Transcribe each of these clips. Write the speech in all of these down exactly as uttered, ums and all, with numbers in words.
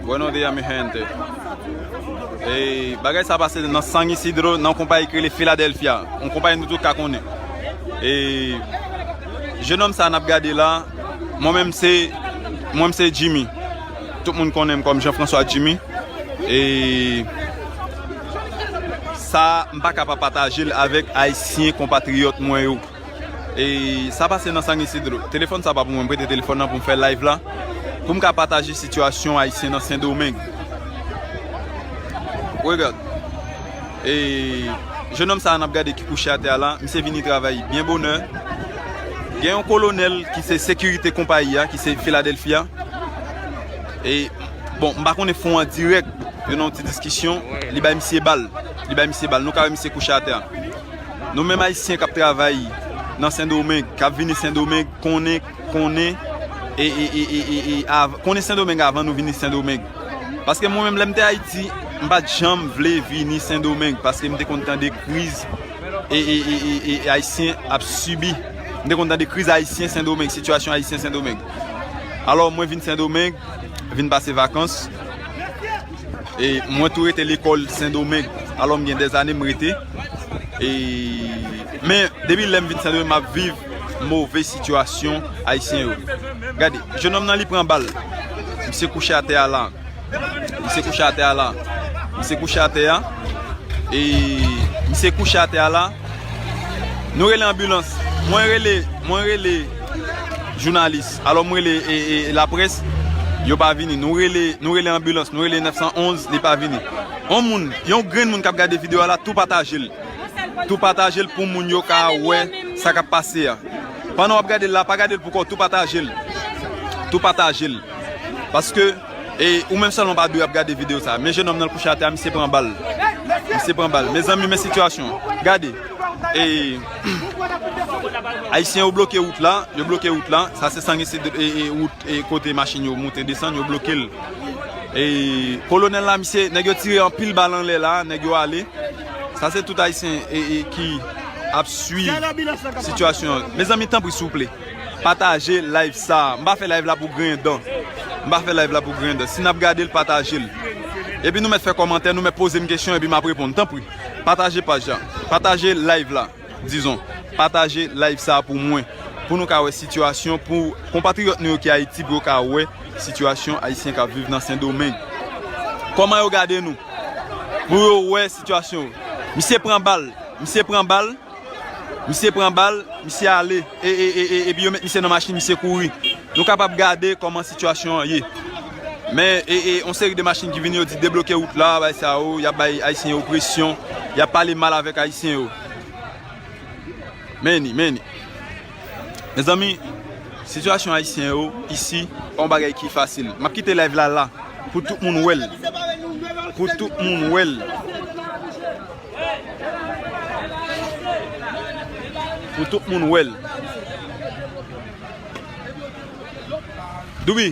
Buenos días, mi gente. E bagay sa pase nan San Isidro, nan yon konpayi ki rele Philadelphia. Yon konpayi nou tout ka konnen. E jenòm sa n ap gade la, mwen menm se, mwen menm se Jimmy. Tout moun konnen m kòm Jean François Jimmy. E sa, m pa ka pa pataje l avèk Ayisyen konpatriyòt mwen yo. E sa pase nan San Isidro. Telefòn sa pa pou mwen, m prete telefòn nan pou m fè live la. Pou m ka pataje sitiyasyon Ayisyen nan Sendomeng. Regard. E jenòm sa a n ap gade ki kouche atè a la, misye vini travay byen bonè. Gen yon kolonèl ki se sekirite konpayi a, ki se Philadelphia. E, bon, m pa konnen fon an dirèk, yo nan yon ti diskisyon, li bay misye bal. Li bay misye bal. Nou ka wè misye kouche atè a. Nou menm Ayisyen k ap travay nan Sendomeng, k ap vini Sendomeng, konnen, konnen, e, e, e, e, e, e, av-, konnen Sendomeng avan nou vini Sendomeng. Paske mwen menm, lè m te Ayiti, m pa t janm vle vini Sendomeng, paske m te konn tande kriz, e, e, e, e, e, e Ayisyen ap sibi. M te konn tande kriz Ayisyen Sendomeng, sitiyasyon Ayisyen Sendomeng. Alò, mwen vin Sendomeng, vin pase vakans. E mwen tou rete lekòl Sendomeng. Alò, m gen dèzane m rete. E, men, depi lè m vin Sendomeng, m ap viv move sitiyasyon Ayisyen yo. Gade, jenòm nan li pran bal. Misye kouche atè a la. Misye kouche atè a la. Misye kouche atè a. E misye kouche atè a la. Nou rele anbilans. Mwen rele, mwen rele jounalis. Alò, mwen rele, e, e, laprès. Yo pa vini. Nou rele, nou rele anbilans. Nou rele nèf san onz, li pa vini. Yon moun, yon grenn moun k ap gade videyo a la, tou pataje l. Tou pataje l pou moun yo ka wè sa k ap pase a. Pandan w ap gade l la, pa gade l pou kò w, tou pataje l. Tou pataje l. Paske, e, ou menm sèlman pa dwe ap gade videyo sa. Men jenòm nan l kouche atè a, misye pran bal. Misye pran bal. Mezanmi, men sitiyasyon. Gade. E, Ayisyen yo bloke wout la. Yo bloke wout la. Sa se San Isidro, e, e, wout, e, kote machin yo moute desann, yo bloke l. E, kolonèl la, misye, nèg yo tire anpil bal anlè la, nèg yo ale. Sa se tout Ayisyen, e, e, ki ap swiv sitiyasyon an. Mezanmi, tanpri, souple, pataje live sa. M pa fè live la pou griyen dan. M pa fè live la pou griyen dan. Si n ap gade l, pataje l. Epi nou mèt fè kòmantè, nou mèt poze m kesyon, epi m ap reponn. Tanpri, pataje paj la. Pataje live la. Dizon, pataje live sa a pou mwen. Pou nou ka wè sitiyasyon, pou konpatriyòt nou yo ki Ayiti, pou yo ka wè sitiyasyon Ayisyen k ap viv nan Sendomeng. Kòman yo gade nou? Pou yo wè sitiyasyon yo. Misye pran bal. Misye pran bal. Misye pran bal. Misye ale. E, e, e, e, epi yo met misye nan machin, misye kouri. Nou kapab gade kòman sitiyasyon an ye. Men, e, e, yon seri de machin ki vini, yo di debloke wout la, bay sa yo, y ap bay Ayisyen yo presyon, y ap pale mal avèk Ayisyen yo. Men ni, men ni. Mezanmi, sitiyasyon Ayisyen yo isi, pa yon bagay ki fasil. M ap kite live la la, pou tout moun wè l. Pou tout moun wè l. Pou tout moun wè l. Doubi.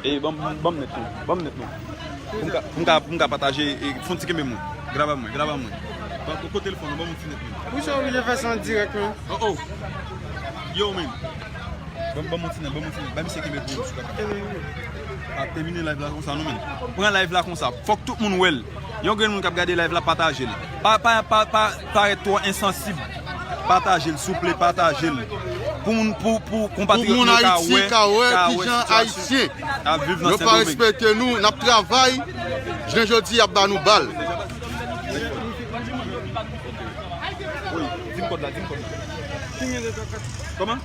E, ban m, ban m nèt non. Ban m nèt non. Pou m ka, pou m ka, pou m ka pataje, e, fon ti kenbe mwen. Graba mwen, graba mwen. Ban, kote telefòn nan, ban m ti nèt non. Ou se oblije fè sa an dirèk non. Oh, oh. Yo, men. Ban, ban m ti nèt, ban m ti nèt. Ba misye kenbe pou ou, si w kapab. A, termine live la konsa, non, men. Pran live la konsa. Fòk tout moun wè l. Yon grenn moun k ap gade live la, pataje l. Pa, pa, pa, pa parèt twò ensansib. Pataje l, souple, pataje l. Pou moun, pou, pou konpatriyòt nou ka wè, ka wè sitiyasyon ap viv nan Sendomeng. Yo pa respekte nou, n ap travay, jounen jodi y ap ba nou bal. Wi, di m kòd la, di m kòd la. Kòman?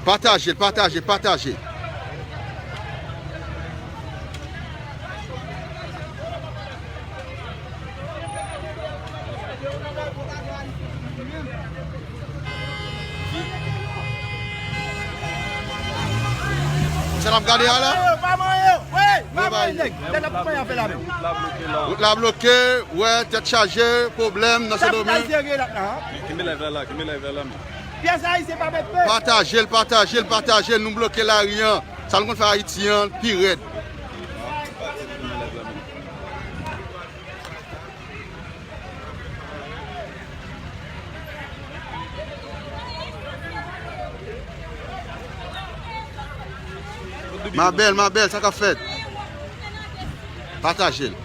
Pataje l, pataje, pataje. Sa n ap gade a la? Pa manyen, wi, pa manyen nèg. Tèt ap manyen afè la menm. Wout la bloke, wè, tèt chaje, pwoblèm nan Sendomeng. Kenbe live la la, kenbe live la la, men. Pyès Ayisyen pa mèt pè. Pataje l, pataje l, pataje l, nou bloke lari an. Sa nou konn fè Ayiti an pi rèd. Ma bèl, ma bèl, sa k ap fèt? Pataje l.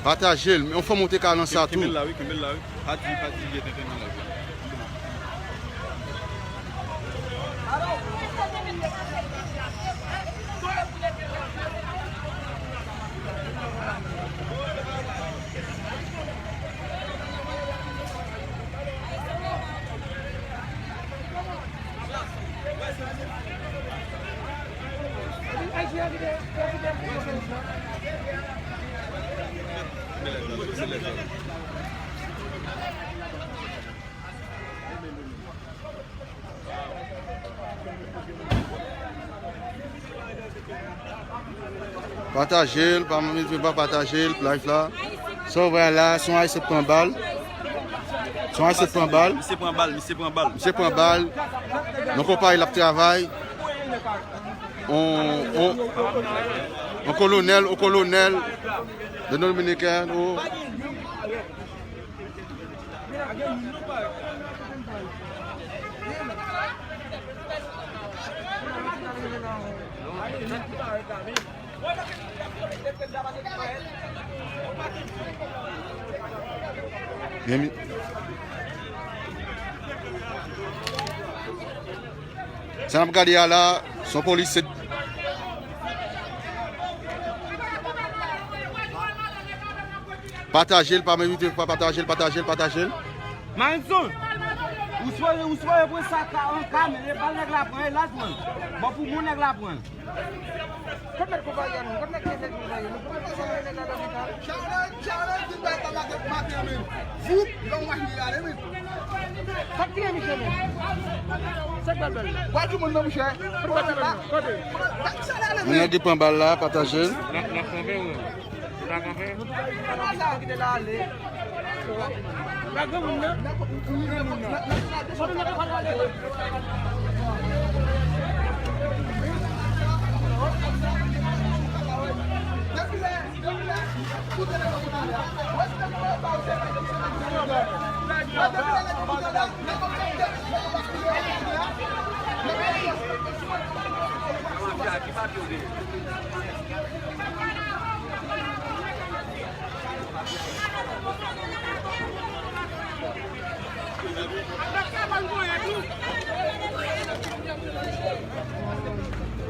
Pataje l. Yon fanm ou te ka nan sa tou. Kenbe l la, wi, kenbe l la, wi. Pa di, pa di, gen tenten nan la, wi. Pataje l, pa mete pa pataje l, live la. Sa w wè la, se yon Ayisyen k pran bal. Se yon Ayisyen k pran bal. Misye pran bal, misye pran bal. Misye pran bal. Nan konpayi l ap travay. On, on, on kolonèl, on kolonèl de Dominiken, o. Men mi- Sa n ap gade a la, se yon polisye. Pataje l, pa mezite, pa pataje l, pataje l, pataje l. Marenson, ou sipoze, ou sipoze pran sa ka an ka, men e pa nèg la pran, e la pran. Bon, pou moun nèg la pran. Kot mèt konpayi a nou? Kot mèt ki fè konpayi a nou? Pou nou pase mwen nèg la lopital. Charles, Charles, vin bay pa maten, maten menm. Voup, lè w machin ale menm. Sa k tiye misye menm? Sa k bèl bèl la? Wè timoun nan, monchè. Kote w pral timoun nan? Kote? Moun nan ki pran bal la, pataje l. N ap, n ap kanpe, wi. N ap kanpe.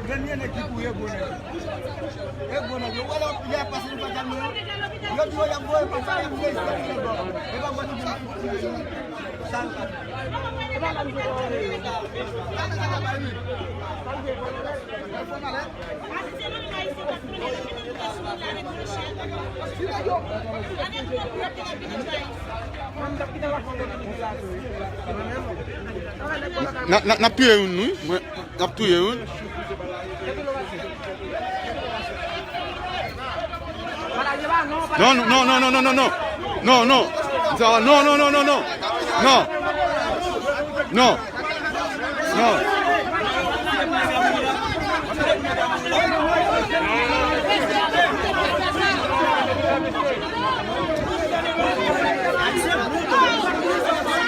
Premye nèg ki kouri e gwo nèg. E gwo nèg. Yo wè lè y ap pase nou pa djal nou yo. Yo di yo y ap voye pa sa, y ap voye jistan ki lè bò. E pa mwen ki di sa yo ka fè. N a, n a, n ap touye youn, wi. Mwen, n ap touye youn. Non, non, non, non, non, non, non. Non, non. Non, non, non, non, non, non. Non. Non. Non.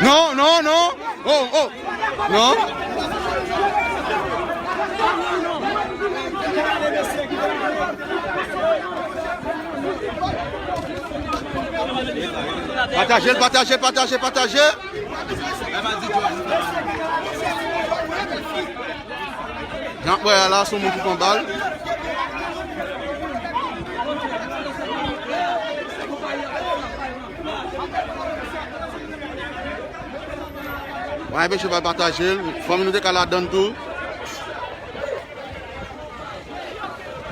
Non, non, non. Oh, oh. Non. Pataje l, pataje, pataje, pataje. Jan ap wè a la, se yon moun ki pran bal. Mwen enpeche pa pataje l. Fanmi nou te ka ladann tou.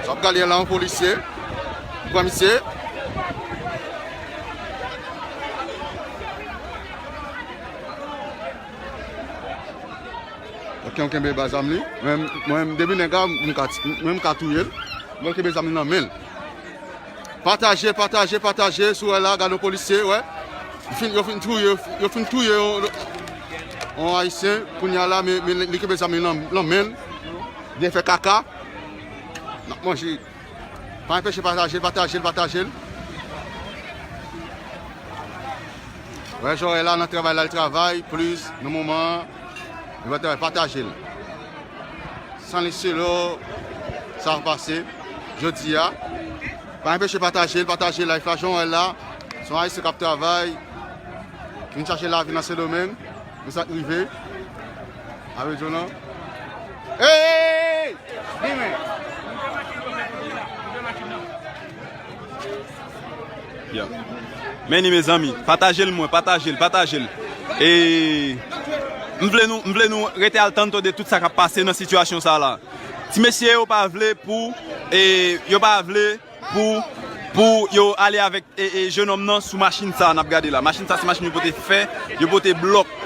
Sa ap gade la, yon polisye. Pran misye. Ok, yon kenbe ba zam li. Mwen, mwen, depi nèg la, m ka, mwen, m ka touye l. Mwen kenbe zam li nan men l. Pataje, pataje, pataje, si w wè la, gade yon polisye, wè. Yo fin, yo fin touye, yo fin touye yon, yon Ayisyen, kounye a la, men, men li kenbe zam li nan, nan men l. Byen fè kaka. N ap manje. Pa anpeche pataje l, pataje l, pataje l. Wè, Joel la nan travay la, l travay plis nan moman an. Li va travay, pataje l. San li selo, sa ap pase jodi a. Pa anpeche pataje l, pataje live la, Joel la. Se yon ayisyen k ap travay, ki vin chache lavi nan Sendomeng. Men sa k rive. Avè Jonan. Hey! Hey! Hey! Vin men. Yeah. Men ni, mezanmi, pataje l mwen, pataje l, pataje l. E m vle nou, m vle nou rete al tanto de tout sa k ap pase nan sitiyasyon sa la. Ti mesye yo pa vle pou, e, yo pa vle pou, pou yo ale avèk, e, e, jennonm nan sou machin sa n ap gade la. Machin sa se machin yo pote fè, yo pote blòk.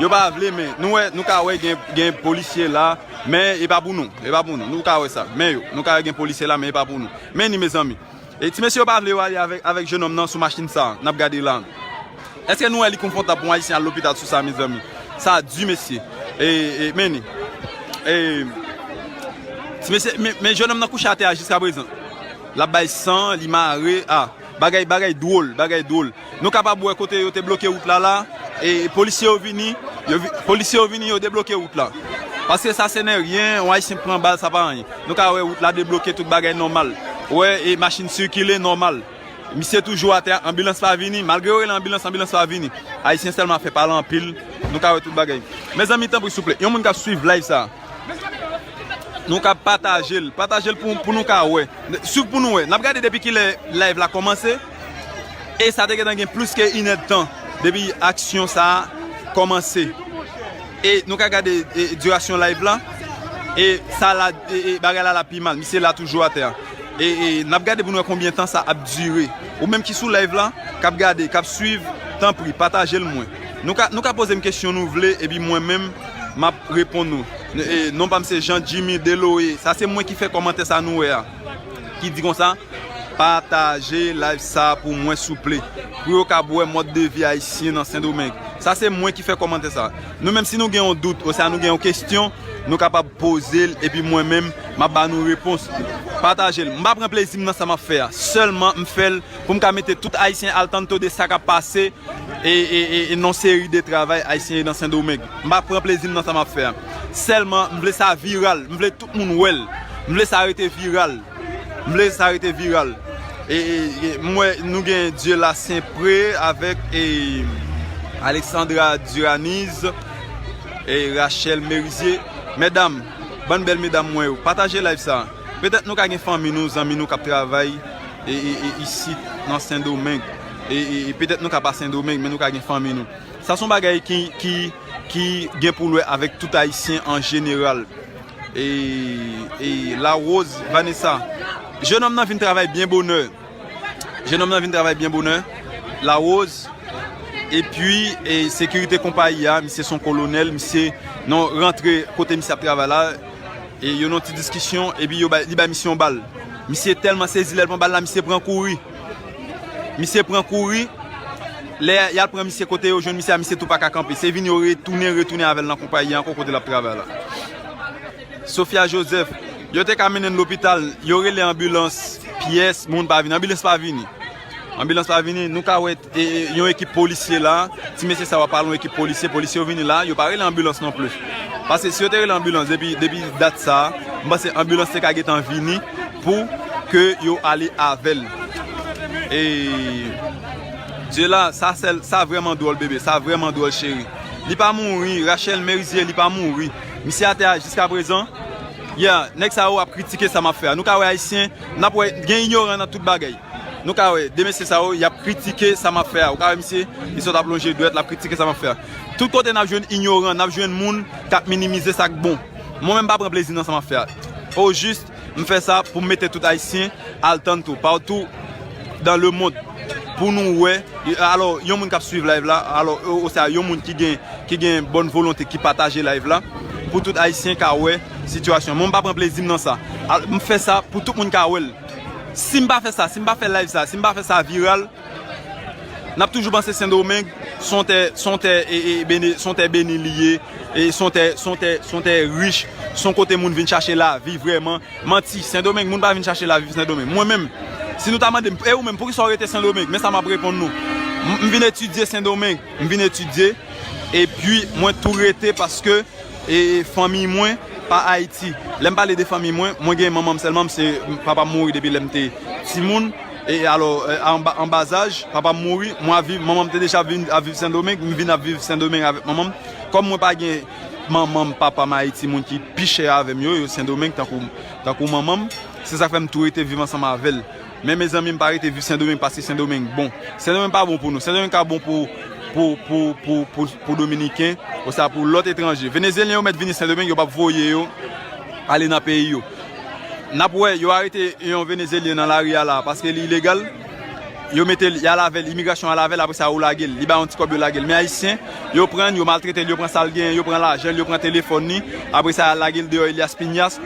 Yo pa vle, men nou wè, nou ka wè gen, gen polisye la, men e pa pou nou, e pa pou nou. Nou ka wè sa, men yo, nou ka wè gen polisye la, men e pa pou nou. Men ni, mezanmi. E ti mesye yo pa vle yo ale avèk, avèk jennonm nan sou machin sa n ap gade la. Èske nou wè li konfòtab pou yon ayisyen al lopital sou sa, mezanmi? Sa di, mesye. E, e, men ni. E, ti mesye, men, men jennonm nan kouche atè a jiska prezan. L ap bay san, li mare, a. Bagay, bagay dwòl, bagay dwòl. Nou kapab wè kote yo te bloke wout la la, e polisye yo vini, yo vi-, polisye yo vini, yo debloke wout la. Paske sa se nè ryen, yon ayisyen pran bal, sa pa anyen. Nou ka wè wout la debloke, tout bagay nòmal. Wè, e machin sikile nòmal. Misye toujou atè, anbilans pa vini, malgre yo rele anbilans, anbilans pa vini. Ayisyen sèlman fè pale anpil, nou ka wè tout bagay. Mezanmi, tanpri, souple, yon moun k ap swiv live sa, nou ka pataje l, pataje l pou, pou nou ka wè. Swiv pou nou wè. N ap gade depi kilè live la kòmanse. E sa te gentan gen plis ke inèdtan depi aksyon sa a kòmanse. E nou ka gade, e, dirasyon live la. E sa la, e, e, bagay la la pi mal. Misye la toujou atè a. E, e n ap gade pou nou wè konbyen tan sa ap dire. Ou menm ki sou live la, k ap gade, k ap swiv, tanpri, pataje l mwen. Nou ka, nou ka poze m kesyon nou vle, epi mwen menm, m ap reponn nou. E, non pa m se Jean Jimmy Deloé. Sa se mwen ki fè kòmantè sa nou wè a. Ki di konsa, pataje live sa pou mwen souple. Pou yo kab wè mòd de vi ayisyen nan Sendomeng. Sa se mwen ki fè kòmantè sa. Nou menm si nou gen yon dout, oswa nou gen yon kesyon, nou kapab poze l, epi mwen menm, m ap ba nou repons. Pataje l. M pa pran plezi m nan sa m ap fè a. Sèlman, m fè l pou m ka mete tout ayisyen al tanto de sa k ap pase e, e, e, e nan seri de travay ayisyen nan Sendomeng. M pa pran plezi m nan sa m ap fè a. Sèlman, m vle sa viral. M vle tout moun wè l. M vle sa rete viral. M vle sa rete viral. E, e, e, m wè nou gen Dieu la Saint Pré avèk, e, Alexandra Duraniz e Rachel Merizier. Medam, bann bèl medam mwen yo, pataje live sa. Petèt nou ka gen fanmi nou, zanmi nou k ap travay e, e, e, isit nan Sendomeng. E, e, e petèt nou ka pa Sendomeng, men nou ka gen fanmi nou. Sa se yon bagay ki, ki, ki gen pou l wè avèk tout ayisyen an jeneral. E, e Larose Vanessa, jennonm nan vin travay byen bonè. Jennonm nan vin travay byen bonè. Larose, epi, e sekirite konpayi a, misye se yon kolonèl, misye nan rantre kote misye ap travay la, e yo nan ti diskisyon, epi yo bay, li bay misye yon bal. Misye tèlman sezi lè l pran bal la, misye pran kouri. Misye pran kouri. Lè y al pran misye kote yo jwenn misye a, misye tou pa ka kanpe. Se vin yo retounen, retounen avè l nan konpayi a ankò kote l ap travay la. Sophia Joseph, yo te ka mennen l lopital, yo rele anbilans, pyès moun pa vini, anbilans pa vini. Anbilans pa vini, nou ka wè, e, e, yon ekip polisye la, ti mesye sa w ap pale yon ekip polisye, polisye yo vini la, yo pa rele anbilans non plis. Paske si yo te rele anbilans depi, depi dat sa, m panse anbilans te ka gentan vini pou ke yo ale avè l. E Dye la, sa sèl, sa vrèman dwòl, bebe, sa vrèman dwòl, cheri. Li pa mouri, Rachel Merizier, li pa mouri. Misye atè a jiska prezan. Yeah, nèg sa yo ap kritike sa m ap fè a. Nou ka wè ayisyen, n ap wè gen inyoran nan tout bagay. Nou ka wè, de mesye sa yo, y ap kritike sa m ap fè a. Ou ka wè misye, li sot ap lonje dwèt, l ap kritike sa m ap fè a. Tout kote n ap jwenn inyoran, n ap jwenn moun k ap minimize sa k bon. Mwen menm m pa pran plezi nan sa m ap fè a. Ojis, m fè sa pou m mete tout ayisyen al tanto, partout dans le monde, pou nou wè. Alò, yon moun k ap swiv live la, alò, o, oswa yon moun ki gen, ki gen bòn volonte, ki pataje live la, pou tout ayisyen ka wè sitiyasyon. Mwen, m pa pran plezi m nan sa. Al, m fè sa pou tout moun ka wè l. Si m pa fè sa, si m pa fè live sa, si m pa fè sa viral, n ap toujou panse Sendomeng Se yon tè, se yon tè, e, e, beni, se yon tè beni li ye, e se yon tè, se yon tè, se yon tè rich, se yon kote moun vin chache lavi vrèman. Manti, Sendomeng, moun pa vin chache lavi Sendomeng. Mwen menm, si nou ta mande m, e ou menm, poukisa w rete Sendomeng? Men sa m ap reponn nou. M, m vin etidye Sendomeng, m vin etidye, epi mwen tou rete paske e fanmiy mwen pa Ayiti. Lè m pale de fanmiy mwen, mwen gen manman m sèlman, m se papa m mouri depi lè m te timoun. E alò, e, an ba, an bazaj, papa m mouri, mwen ap viv, manman m te deja vin ap viv Sendomeng, m vin ap viv Sendomeng avèk manman m. Kòm mwen pa gen manman m, papa m Ayiti, moun ki pi chè avè m yo, yo Sendomeng, tankou, tankou manman m, se sa k fè m tou rete viv ansanm avè l. Men mezanmi, m pa rete viv Sendomeng paske Sendomeng bon. Sendomeng pa bon pou nou. Sendomeng ka bon pou, pou, pou, pou, pou, pou Dominiken, oswa pou lòt etranje. Venezyelyen yo mèt vini Sendomeng, yo p ap voye yo ale nan peyi yo. N ap wè, yo arete yon Venezyelyen nan lari a la, paske li ilegal. Yo mete l, y al avè l, imigrasyon al avè l, apre sa yo lage l. Li bay yon ti kòb, yo lage l. Men Ayisyen, yo pran l, yo maltrete l, yo pran sa l genyen, yo pran lajan l, yo pran telefòn li. Apre sa, y al lage l deyò Elias Piñas.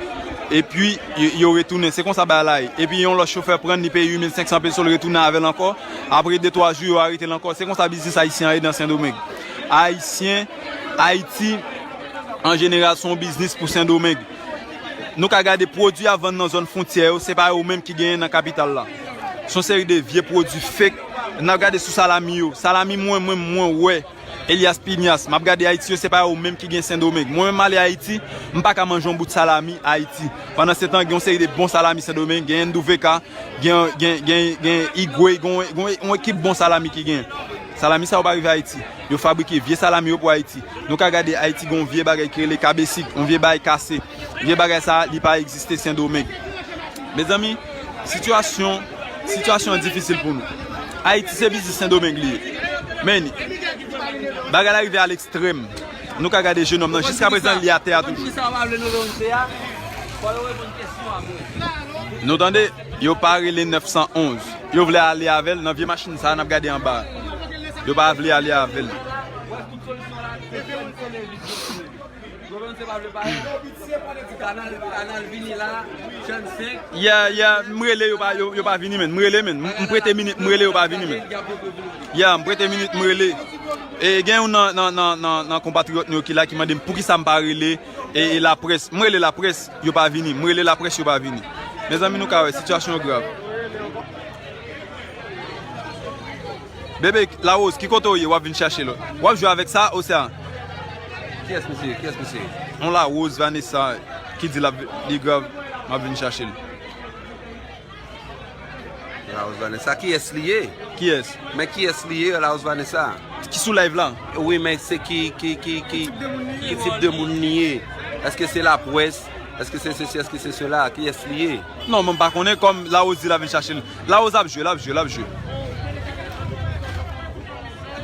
Epi, yo, yo retounen. Se konsa bagay la ye. Epi, yon lòt chofè pran l, li peye uit mil senk san peso, l retounen avè l ankò. Apre de, twa jou, yo arete l ankò. Se konsa biznis ayisyen an ye nan Sendomeng. Ayisyen, Ayiti, an jeneral, se yon biznis pou Sendomeng. Nou ka gade pwodui y ap vann nan zòn fwontyè yo, se pa yo menm ki genyen nan kapital la. Se yon seri de vye pwodui fake. N ap gade sou salami yo. Salami mwen, mwen, mwen wè Elias Piñas. M ap gade Ayiti yo, se pa yo menm ki gen Sendomeng. Mwen menm, m ale Ayiti, m pa ka manje yon bout salami Ayiti. Pandan se tan, gen yon seri de bon salami Sendomeng, gen N W K, gen, gen, gen, gen Igwe, gen, gen yon ekip bon salami ki gen. Salami sa yo pa rive Ayiti. Yo fabrike vye salami yo pou Ayiti. Nou ka gade Ayiti gen yon vye bagay ki rele kabesik, yon vye bagay kase. Vye bagay sa, li pa egziste Sendomeng. Mezanmi, sitiyasyon, sitiyasyon an difisil pou nou. Ayiti se biznis Sendomeng li ye. Men, bagay la rive a lekstrèm. Nou ka gade jenòm nan, jiskaprezan li atè a toujou. Nou tande, yo pa rele nèf san onz. Yo vle ale avè l nan vye machin sa a n ap gade anba a. Yo pa vle ale avè l. Yeah, yeah, m rele yo pa, yo, yo pa vini, men. M, m prete minit, m rele yo pa vini, men. Yeah, m prete minit, m rele. E gen youn nan, nan, nan, nan, nan konpatriyòt nou yo ki la ki mande m poukisa m pa rele e, e laprès. M rele laprès, yo pa vini. M rele laprès, yo pa vini. Mezanmi, nou ka wè, sitiyasyon yo grav. Bebe, Larose, ki kote w ye? W ap vin chache l. W ap jwe avèk sa, osea? Kiyès misye? Kiyès misye? On Larose Vanessa ki di l ap, li grav, m ap vin chache l. Larose Vanessa, kiyès li ye? Kiyès? Men kiyès li ye, Larose Vanessa? Ki sou live la? Wi, men se ki, ki, ki, ki, ki tip de moun li ye? Èske se laprès? Èske se sesi, èske se sela? Kiyès li ye? Non, mwen pa konnen, kòm Larose di l ap vin chache l. Larose ap jwe, l ap jwe, l ap jwe.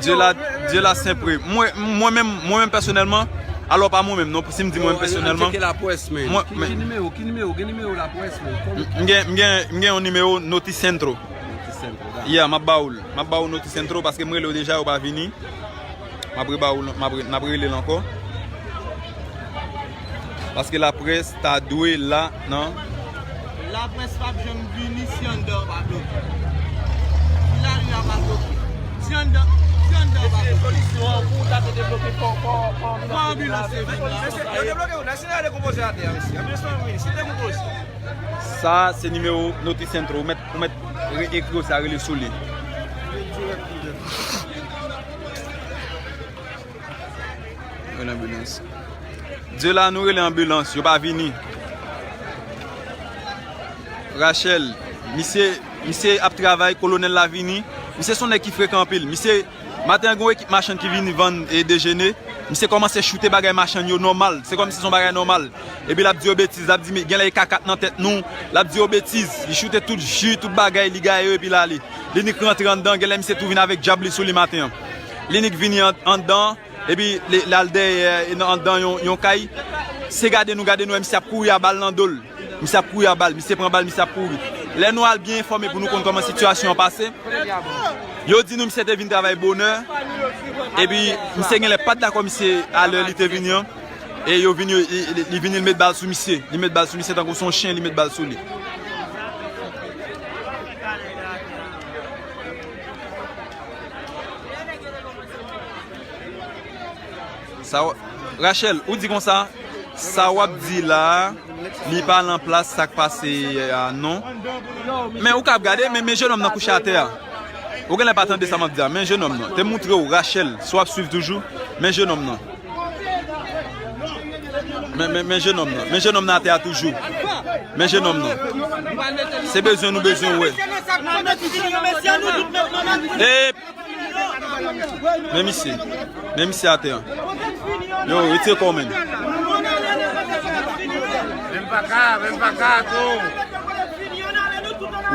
Dye la, Dye la sempre. Mwen, mwen menm, mwen menm pèsonèlman, alò pa mwen menm non, si m di mwen menm pèsonèlman, mwen, ki, ki nimewo, ki nimewo, gen nimewo laprès, men. M, m gen, m gen, m gen yon nimewo Noticentro. Noticentro, dakò. Yeah, m ap ba ou l. M ap ba ou Noticentro paske m rele yo deja, yo pa vini. M ap reba ou, m ap re-, n ap rele l ankò. Paske laprès ta dwe la nan. Laprès p ap janm vini si anndan an pa bloke. Si lari a pa bloke. Si anndan, si anndan an pa bloke. Solisyon an pou ta te debloke pa, pa, pa anbilans. Pa anbilans te vin la. Mesye, yo debloke wout la, si n a dekonpoze atè a, mesye. Anbilans pa vini, si dekonpoze. Sa, se nimewo Noticentro. Ou mèt, ou mèt re-, ekri yo sa, rele sou li. Rele anbilans. Dye la, nou rele anbilans, yo pa vini. Rachel, misye, misye ap travay, kolonèl la vini. Misye se yon nèg ki frekan anpil. Misye, maten an, gen yon ekip machann ki vini vann e dejene. Misye kòmanse choute bagay machann yo nòmal. Se kòmsi se yon bagay nòmal. Epi l ap di yo betiz, l ap di, "Men, genlè e kakat nan tèt nou." L ap di yo betiz. Li choute tout ji, tout bagay, li gaye yo epi l ale. Li nik rantre anndan, genlè misye tou vin avèk dyab li sou li maten an. Li nik vini an-, anndan, epi li, l al dèyè, e nan, anndan yon, yon kay. Se gade nou, gade nou, wè misye ap kouri a bal nan do l. Misye ap kouri a bal, misye pran bal, misye ap kouri. Lè nou al byen enfòme pou nou konn kòman sitiyasyon an pase, yo di nou misye te vin travay bonè, epi misye genlè pa t dakò misye a lè li te vini an. E yo vini, yo, li, li vini, li met bal sou misye. Li met bal sou misye tankou se yon chen, li met bal sou li. Sa w- Rachel, ou di konsa, sa w ap di la a, li pa nan plas sa k pase a, non. Men ou kab gade, men, men jenòm nan kouche atè a. Ou genlè pa tande sa m ap di a, men jenòm nan. Te montre w, Rachel, si w ap swiv toujou, men jenòm nan. Men, men, men jenòm nan. Men jenòm nan atè a toujou. Men jenòm nan. Se bezwen nou bezwen wè. E Men misye. Men misye atè an. Yo, retire kò w, men. Menm pa ka, menm pa ka, tou.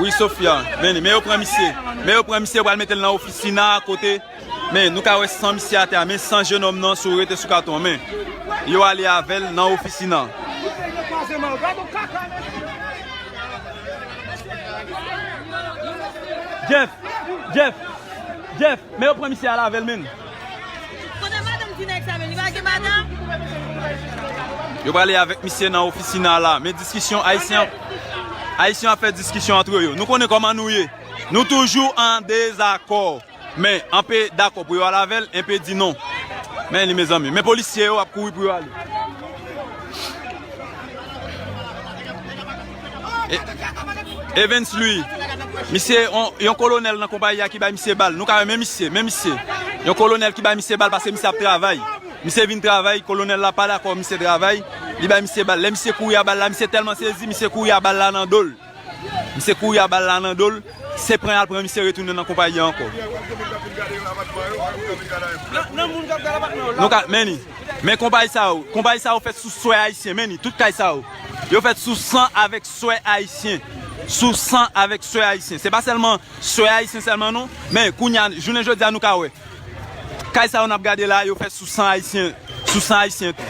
Wi, Sofia. Men, men yo pran misye. Men yo pran misye, yo pral mete l nan ofisina a kote. Men, nou ka wè san misye atè a. Men san jenòm nan sou rete sou katon an. Men, yo ale avè l nan ofisina. Jeff! Jeff! Jeff! Men yo pran misye al avè l, men. Kote madanm ti nèg sa menm? Li pa gen madanm? Yo prale avèk misye nan ofisina la. Men diskisyon, Ayisyen, Ayisyen ap fè diskisyon antre yo. Nou konnen kòman nou ye. Nou toujou an dezakò. Men, anpe dakò pou yo al avè l, enpe di non. Men li, mezanmi. Men polisye yo ap kouri pou yo ale. E- Evens Louis, misye, on- yon kolonèl nan konpayi a ki bay misye bal. Nou ka wè men misye, men misye. Yon kolonèl ki bay misye bal paske misye ap travay. Misye vin travay, kolonèl la pa dakò misye travay. Li bay misye bal. Lè misye kouri a bal la, misye tèlman sezi, misye kouri a bal la nan do l. Misye kouri a bal la nan do l. Se pran y al pran misye retounen nan konpayi a ankò. Nou ka, men ni. Men konpayi sa yo, konpayi sa yo fèt sou swè ayisyen, men ni, tout kay sa yo. Yo fèt sou san avèk swè ayisyen. Sou san avèk swè ayisyen. Se pa sèlman swè ayisyen sèlman non, men kounye a, jounen jodi a nou ka wè. Kay sa yo n ap gade la, yo fèt sou san ayisyen, sou san ayisyen tou.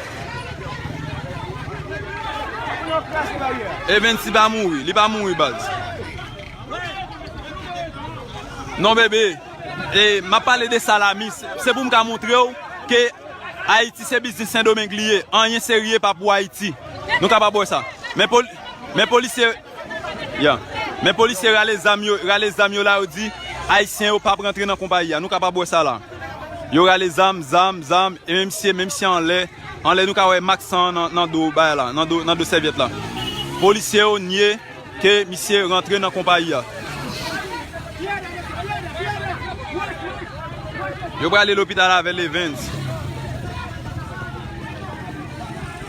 Evens li pa mouri, li pa mouri baz. Non bebe, e, m ap pale de sa la, mi, se pou m ka montre w ke Ayiti se biznis Sendomeng li ye. Anyen serye pa pou Ayiti. Nou kapab wè sa. Men poli-, men polisye, ya. Men polisye rale zam yo, rale zam yo la, yo di Ayisyen yo p ap rantre nan konpayi a. Nou kapab wè sa la. Yo rale zam, zam, zam. E men misye, men misye anlè, anlè nou ka wè mak san nan, nan do bagay la, nan do, nan do sèvyèt la. Polisye yo nye ke misye rantre nan konpayi a. Yo prale lopital avè l, Evens.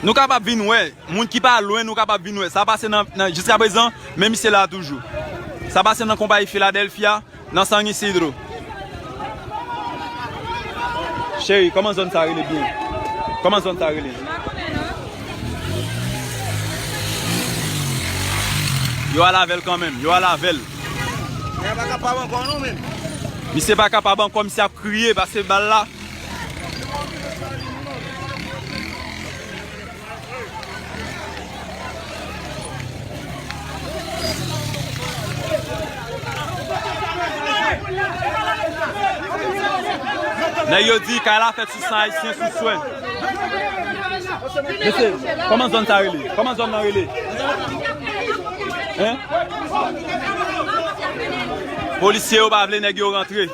Nou kapab vin wè, moun ki pa lwen, nou kapab vin wè. Sa pase nan, nan, jiska prezan, men misye la toujou. Sa pase nan konpayi Philadelphia, nan San Isidro. Cheri, kòman zòn sa rele byen? Kòman zòn sa rele? Yo al avè l kanmenm, yo al avè l. Nèg pa kapab ankò non, men. Misye pa kapab ankò, misye ap kriye, pase bal la. Nèg yo di kay la fèt sou san ayisyen sou swè. Mesye, kòman zòn sa rele? Kòman zòn nan rele? Hein? Polisye yo pa vle nèg yo rantre.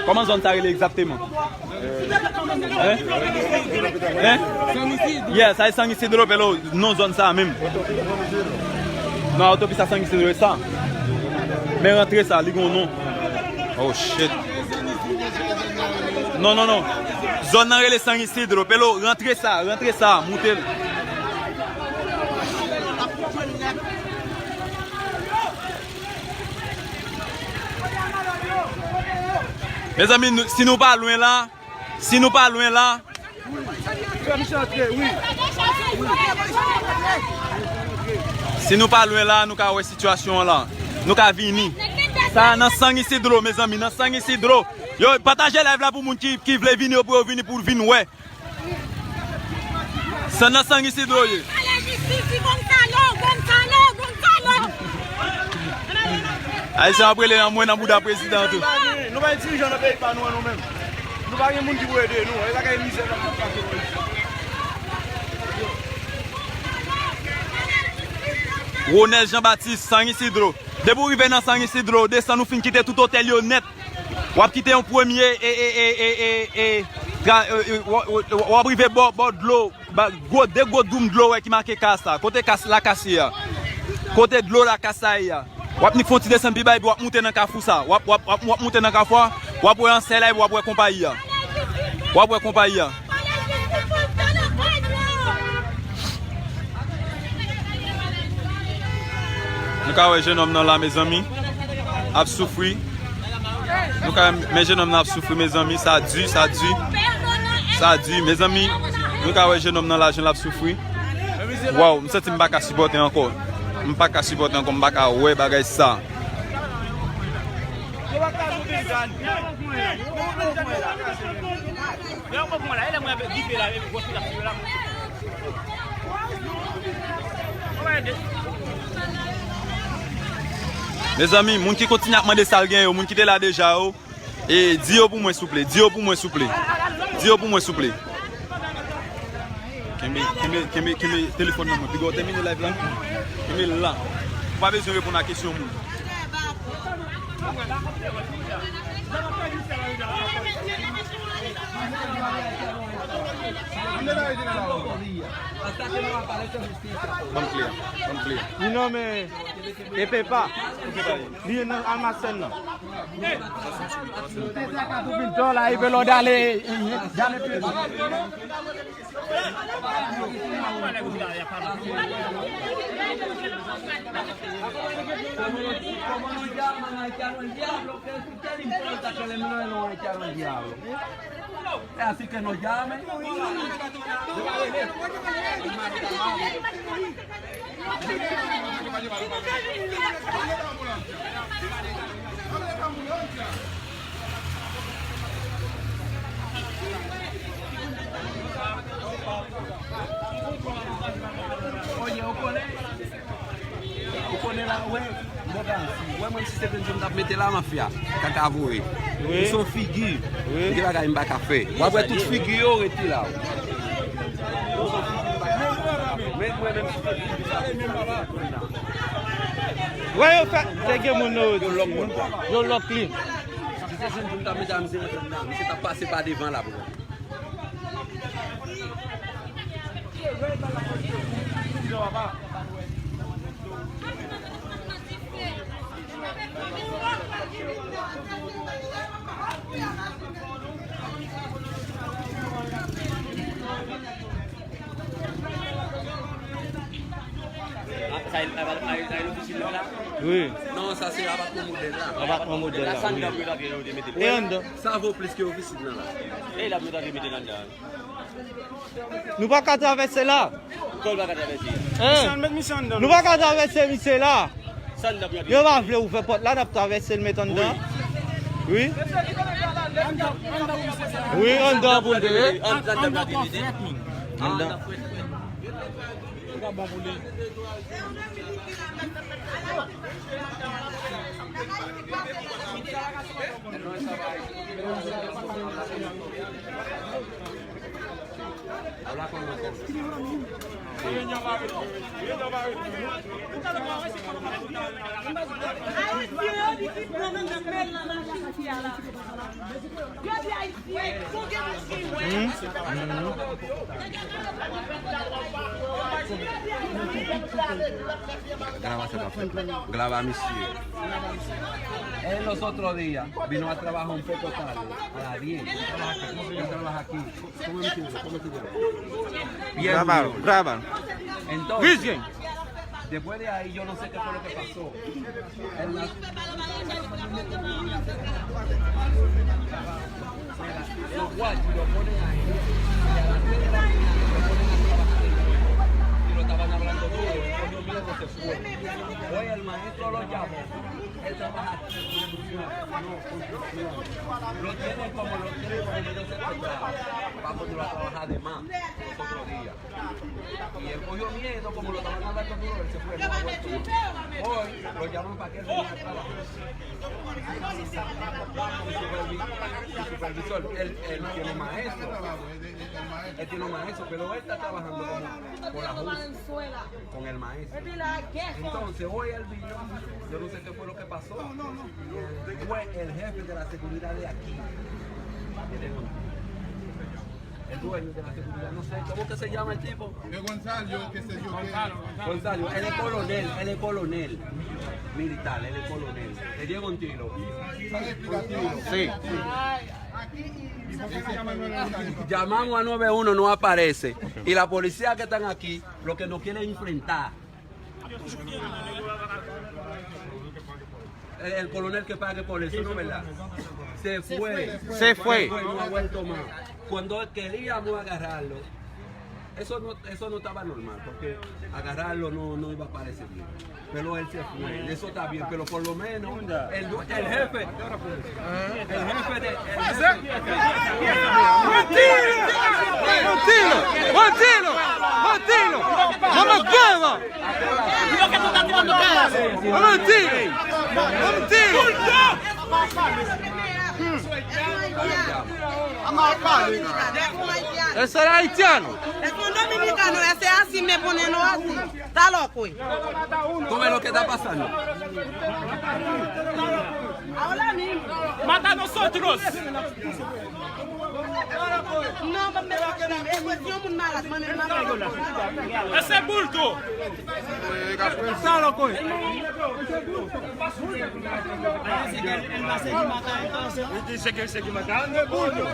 Kòman zòn sa rele egzakteman? Hein? Hein? Yeah, sa e San Isidro, Pelo, non zòn sa menm. Non, otopis a San Isidro, e sa. Men rantre sa, li gon non. Oh shit. Non, non, non. Zòn nan rele San Isidro, Pelo, rantre sa, rantre sa, moute l. Mezanmi, nou- si nou pa lwen la, si nou pa lwen la, si nou pa lwen la, nou ka wè sitiyasyon an la. Nou ka vini. Sa nan San Isidro, mezanmi, nan San Isidro. Yo, pataje live la pou moun ki, ki vle vini, yo pou yo vini, pou vin wè. Sa nan San Isidro ye. Palè jistis di Gonzalo, Gonzalo, Gonzalo. Ayisyen ap rele nan mwen nan bouda prezidan tou. Nou pa gen dirijan nan peyi pa nou an nou menm. Nou pa gen moun ki pou ede nou. E sa k ap mizè nan peyi pa nou. Ronel Jean Baptiste, San Isidro. Depi w rive nan San Isidro, desann ou fin kite tout otèl yo nèt. W ap kite yon premye, e, e, e, e, e, e, tra- e, e, w, w, w ap rive bò, bò dlo, ba- gwo, de gwo doum dlo, wè, ki make kas la. Kote kas la, kas ye a? Kote dlo la, kas la ye a? W ap nik fè yon ti desann pi ba, epi w ap moute nan kafou sa. W ap, w ap, w ap, w ap moute nan kafou a, w ap wè ansèy la, epi w ap wè konpayi a. W ap wè konpayi a. Nou ka wè jenòm nan la, mezanmi, ap soufri. Nou ka wè, men jenòm nan ap soufri, mezanmi, sa di, sa di. Sa di, mezanmi, nou ka wè jenòm nan la, jan l ap soufri. Waw, m santi m pa ka sipòte ankò. M pa ka sipòte ankò, m pa ka wè bagay sa. Mezanmi, moun ki kontinye ap mande sa l gen yo, moun ki te la deja yo, e, di yo pou mwen, souple. Di yo pou mwen, souple. Di yo pou mwen, souple. Kenbe, kenbe, kenbe, kenbe telefòn nan mwen. Piga w tèmine live la. Kenbe l la. Ou pa bezwen reponn a kesyon moun. Ban m kle a. Ban m kle a. Li nonmen Epepa. Li nan almasèn nan. Así que nos llamen. Oye, Okone. Ou konnen la, wè, mwen pa ansi. Wè, mwen, si se Benzo m t ap mete la, mafya. Kaka voye. Wi. Ou se yon figi. Wi. Gen bagay m pa ka fè. W ap wè tout figi yo rete la. Men mwen menm si se Benzo m t ap mete la. Wè, yo fè, te gen moun yo, yo lòk moun. Yo lòk li. Si se Benzo m t ap mete la, misye rentre anndan. Misye t ap pase pa devan la, bro. Wi. Non, sa se apatman modèl la. Apatman modèl la, wi. E anndan? Sa vo plis ke ofisin nan la. E la, nou ta mete anndan. Nou pa ka travèse la. Kò l pa ka travèse. Hein? Nou pa ka travèse misye la. Yo pa vle ouvè pòt la, n ap travèse l met anndan. Wi. Wi, anndan pou l te ye. Anndan. Graba misye. El los otro día vino a trabajar un poco tarde, a las diez. Él trabaja aquí. Grábalo, grábalo. Entonces, después de ahí, yo no sé qué fue lo que pasó. Él la- Los guardias lo ponen ahí. Y a las diez de la mañana lo ponen a trabajar de nuevo. Y lo estaban hablando duro, él cogió miedo, se fue. Hoy el maestro lo llamó. Él trabaja aquí, construcción, no, construcción. Lo tienen como, lo tienen como medio secretado. Va a ponerlo a trabajar de más los otros días. Y él cogió miedo, como lo estaban hablando duro, él se fue, no ha vuelto más. Hoy lo llaman para que él venga a trabajar. Su supervi- su supervisor, él, él tiene maestro. Él tiene un maestro, pero él está trabajando como con la J U S, con el maestro. Entonces, hoy él vino, yo no sé qué fue lo que pasó. Fue el jefe de la seguridad de aquí. El dueño de la seguridad, no sé, ¿cómo que se llama el tipo? De Gonzalo, qué sé yo qué. Gonzalo, él es coronel, él es coronel militar, él es coronel. Le dieron un tiro. Sí. Llamamos a nueve uno, no aparece. Y la policía que están aquí, lo que no quieren enfrentar. El, el coronel que pague por eso, ¿no, verdad? Se fue. Se fue. Se fue, no ha vuelto más. Cuando queríamos agarrarlo, eso no, eso no estaba normal, porque agarrarlo no, no iba a parecer bien. Pero él se fue, eso está bien, pero por lo menos el, el jefe, el jefe de, el jefe. Mentira! Mentira! Mentira! Mentira! Vamos, vamos! Mentira! Mentira! Eso es haitiano. Es un dominicano, ese así me ponen los así. Está loco, eh. ¿Cómo es lo que está pasando? Ahora mismo. Mata a nosotros. No, pero es cuestión muy mala, man, es mala. Ese bulto. Está loco, eh. Él dice que él se quiere matar, no es bulto.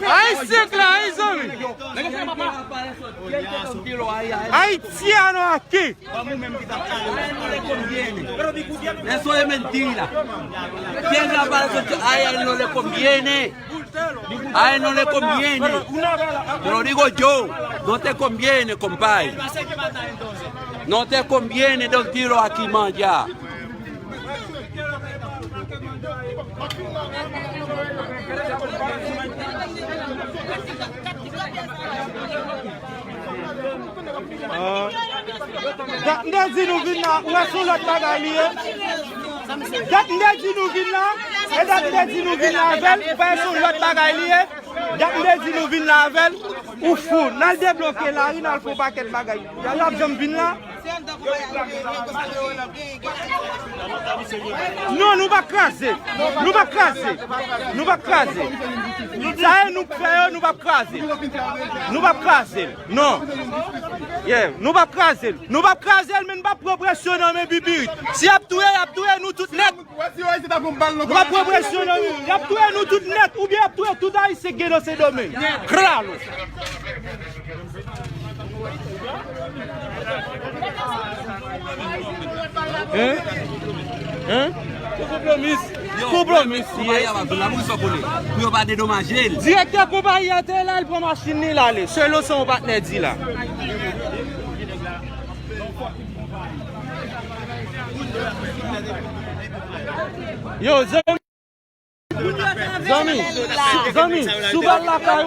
Ayisyen k la, wi, zanmi. Haitiano aquí. Eso es mentira. ¿Quién aparece? A él no le conviene. A él no le conviene. Te lo digo yo. No te conviene, compadre. No te conviene dar un tiro aquí más allá. Ah. Dat m te di nou vin la, ou wè se yon lòt bagay li ye. Dat m te di nou vin la, e dat m te di nou vin la avè l, ou wè se yon lòt bagay li ye. Dat m te di nou vin la avè l, ou fou. N al debloke lari, n al fè yon pakèt bagay. Y a, y ap janm vin la. Non, nou p ap kraze. Nou p ap kraze. Nou p ap kraze. Sa e nou k fè yo, nou p ap kraze. Nou p ap kraze. Non. Yeah, nou p ap kraze. Nou p ap kraze l, men nou p ap pran presyon nan men Bibirit. Si y ap touye, y ap touye nou tout nèt. Nou p ap pran presyon nan men. Y ap touye nou tout nèt, oubyen y ap touye tout Ayisyen k gen nan Sendomeng. Kral. Hein? Hein? Pou konpwomis. Konpwomis, ye. Pou yo pa dedomaje l. Direktè konpayi a te la, l pran machin li, l ale. Selon sa yon patnè di la. Yo, zanmi. Zanmi, si, zanmi, si w pral lakay ou,